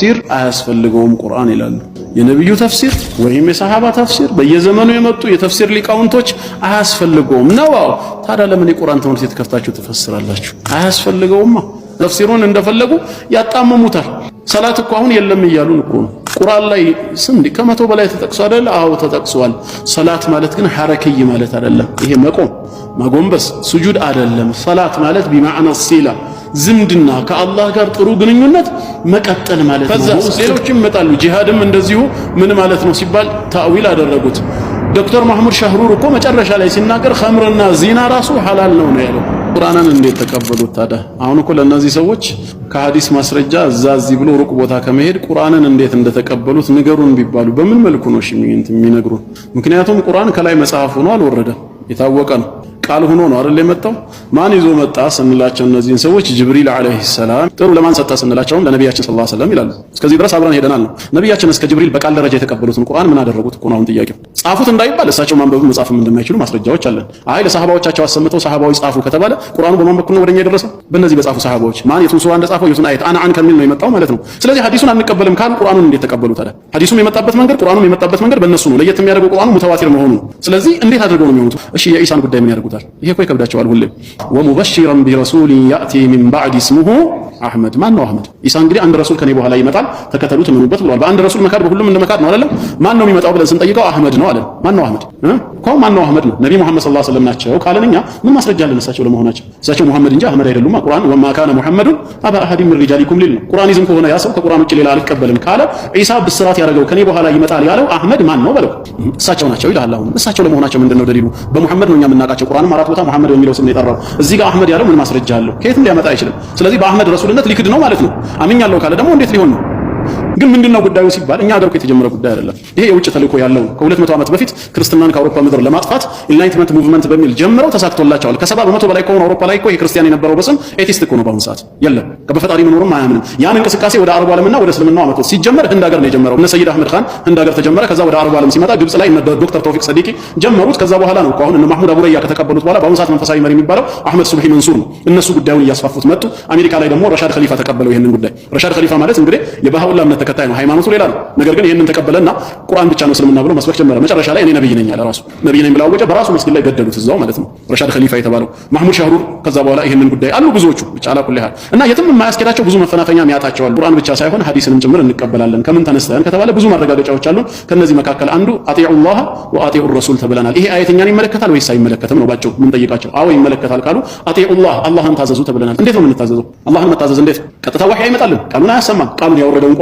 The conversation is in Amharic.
ተፍሲር አያስፈልገውም ቁርአን ይላሉ። የነቢዩ ተፍሲር ወይም የሰሃባ ተፍሲር በየዘመኑ የመጡ የተፍሲር ሊቃውንቶች አያስፈልገውም ነው። አዎ፣ ታዲያ ለምን የቁርአን ትምህርት ቤት ከፍታችሁ ትፈስራላችሁ? አያስፈልገውማ። ተፍሲሩን እንደፈለጉ ያጣምሙታል። ሰላት እኮ አሁን የለም እያሉን እኮ ነው። ቁርአን ላይ ስንት ከ100 በላይ ተጠቅሶ አይደል? አዎ ተጠቅሷል። ሰላት ማለት ግን ሐረክይ ማለት አይደለም። ይሄ መቆም፣ ማጎንበስ፣ ሱጁድ አይደለም። ሰላት ማለት بمعنى الصلة ዝምድና፣ ከአላህ ጋር ጥሩ ግንኙነት መቀጠል ማለት ነው። ከዛ ሌሎችም ይመጣሉ። ጂሃድም እንደዚሁ ምን ማለት ነው ሲባል ታዊል አደረጉት። ዶክተር ማህሙድ ሻህሩር እኮ መጨረሻ ላይ ሲናገር ኸምርና ዚና ራሱ ሐላል ነው ነው ያለው። ቁርአንን እንዴት ተቀበሉት ታዲያ? አሁን እኮ ለእነዚህ ሰዎች ከሐዲስ ማስረጃ እዛ እዚህ ብሎ ሩቅ ቦታ ከመሄድ ቁርአንን እንዴት እንደተቀበሉት ንገሩን ቢባሉ በምን መልኩ ነው እሺ የሚነግሩን? ምክንያቱም ቁርአን ከላይ መጽሐፍ ሆኖ አልወረደም፣ የታወቀ ነው። ቃል ሆኖ ነው አይደል የመጣው? ማን ይዞ መጣ ስንላቸው እነዚህን ሰዎች ጅብሪል عليه السلام። ጥሩ፣ ለማን ሰጠ ስንላቸውም ለነቢያችን صلى الله عليه وسلم ይላሉ። እስከዚህ ድረስ አብረን ሄደናል ነው። ነቢያችን እስከ ጅብሪል በቃል ደረጃ የተቀበሉትን ቁርአን ምን አደረጉት እኮ ነው አሁን ጥያቄው። ጻፉት እንዳይባል እሳቸው ማንበብ መጻፍም እንደማይችሉ ማስረጃዎች አለን። አይ ለሰሃባዎቻቸው አሰምተው ሰሃባዎች ጻፉ ከተባለ ቁርአኑ በማን በኩል ነው ወደኛ የደረሰው? በእነዚህ በጻፉ ሰሃባዎች። ማን የቱን ሱራ እንደጻፈው የቱን አየት አን አን ከሚል ነው የመጣው ማለት ነው። ስለዚህ ሐዲሱን አንቀበልም ካሉ ቁርአኑን እንዴት ተቀበሉ ታዲያ? ሐዲሱም የመጣበት መንገድ ቁርአኑም የመጣበት መንገድ በእነሱ ነው። ለየት የሚያደርገው ቁርአኑ ሙተዋቲር መሆኑ ነው። ስለዚህ እንዴት አድርገው ነው የሚሆኑት? እሺ የኢሳን ጉዳይ ምን ያደርጉታል? ይሄ እኮ ይከብዳቸዋል ሁሌም። ومبشرا برسول يأتي من بعدي اسمه أحمد። ማን ነው አህመድ? ኢሳ እንግዲህ አንድ ረሱል ከኔ በኋላ ይመጣል፣ ተከተሉት፣ እመኑበት ብለዋል። በአንድ ረሱል መካድ በሁሉም እንደ መካድ ነው አይደለም? ማን ነው የሚመጣው ብለን ስንጠይቀው አህመድ ነው አለን። ማን ነው አህመድ እኮ? ማን ነው አህመድ ነው? ነቢ ሙሐመድ صلى الله عليه وسلم ናቸው ካለን እኛ ምን ማስረጃ አለን እሳቸው ለመሆናቸው? እሳቸው ሙሐመድ እንጂ አህመድ አይደሉም። ቁርአን وما كان محمد أبا أحد من رجالكم ሊል ነው። ቁርአኒዝም ከሆነ ያ ሰው ከቁርአን ውጭ ሌላ አልቀበልም ካለ ኢሳ ብስራት ያደረገው ከኔ በኋላ ይመጣል ያለው አህመድ ማን ነው በለው። እሳቸው ናቸው ይልሃል። አሁን እሳቸው ለመሆናቸው ምንድነው ደሊሉ? በሙሐመድ ነው እኛ የምናውቃቸው። ቁርአንም አራት ቦታ ሙሐመድ በሚለው ስም ነው የጠራው። እዚህ ጋር አህመድ ያለው ምን ማስረጃ አለው? ከየትም ሊያመጣ አይችልም። ስለዚህ በአህመድ ረሱልነት ሊክድ ነው ማለት ነው። አምኛለሁ ካለ ደግሞ እንዴት ሊሆን ነው? ግን ምንድነው ጉዳዩ ሲባል እኛ ሀገር እኮ የተጀመረ ጉዳይ አይደለም። ይሄ የውጭ ተልእኮ ያለው ነው። ከ200 ዓመት በፊት ክርስትናን ከአውሮፓ ምድር ለማጥፋት Enlightenment movement በሚል ጀምረው ተሳክቶላቸዋል። ከ70% በላይ ከሆነ አውሮፓ ላይ እኮ የክርስቲያን የነበረው በስም atheist እኮ ነው። በአሁኑ ሰዓት የለም፣ በፈጣሪ መኖርም አያምንም። ያን እንቅስቃሴ ወደ አረቡ ዓለምና ወደ እስልምናው አመጡት። ሲጀመር ህንድ ሀገር ነው የጀመረው። እነ ሰይድ አህመድ ካን ህንድ ሀገር ተጀመረ። ከዛ ወደ አረቡ ዓለም ሲመጣ ግብጽ ላይ እነ ዶክተር ተውፊቅ ሰዲቂ ጀመሩት። ከዛ በኋላ ነው እኮ አሁን እነ ማህሙድ አቡረያ ከተቀበሉት በኋላ በአሁኑ ሰዓት መንፈሳዊ መሪ የሚባለው አህመድ ሱብሂ መንሱር ነው። እነሱ ጉዳዩን እያስፋፉት መጡ። አሜሪካ ላይ ደግሞ ረሻድ ኸሊፋ ተቀበለው ይሄንን ጉዳይ። ረሻድ ኸሊፋ ማለት እንግዲህ የባሃኡላ እምነት ተከታይ ነው። ሃይማኖቱ ሌላ ነው። ነገር ግን ይሄንን ተቀበለና ቁርአን ብቻ ነው እስልምና ብሎ መስበክ ጀመረ። መጨረሻ ላይ እኔ ነብይ ነኝ አለ። ራሱ ነብይ ነኝ ብሎ አወጀ። በራሱ መስጊድ ላይ ገደሉት እዛው ማለት ነው። ረሻድ ኸሊፋ የተባለው ማህሙድ ሻህሩር ከዛ በኋላ ይሄንን ጉዳይ አሉ ብዙዎቹ ብቻ على كل حال እና የትም የማያስኬዳቸው ብዙ መፈናፈኛ የሚያጣቸዋል። ቁርአን ብቻ ሳይሆን ሐዲስንም ጭምር እንቀበላለን። ከምን ተነስተን ከተባለ ብዙ ማረጋገጫዎች አሉን። ከነዚህ መካከል አንዱ أطيعوا الله وأطيعوا الرسول ተብለናል። ይሄ አየት እኛን ይመለከታል ወይስ አይመለከትም ነው ባጭሩ የምንጠይቃቸው። አዎ ይመለከታል ካሉ أطيعوا الله አላህን ታዘዙ ተብለናል። እንዴት ነው የምንታዘዘው? አላህን መታዘዝ እንዴት? ቀጥታ ወህይ አይመጣልን፣ ቃሉን አያሰማም። ቃሉን ያወረደውን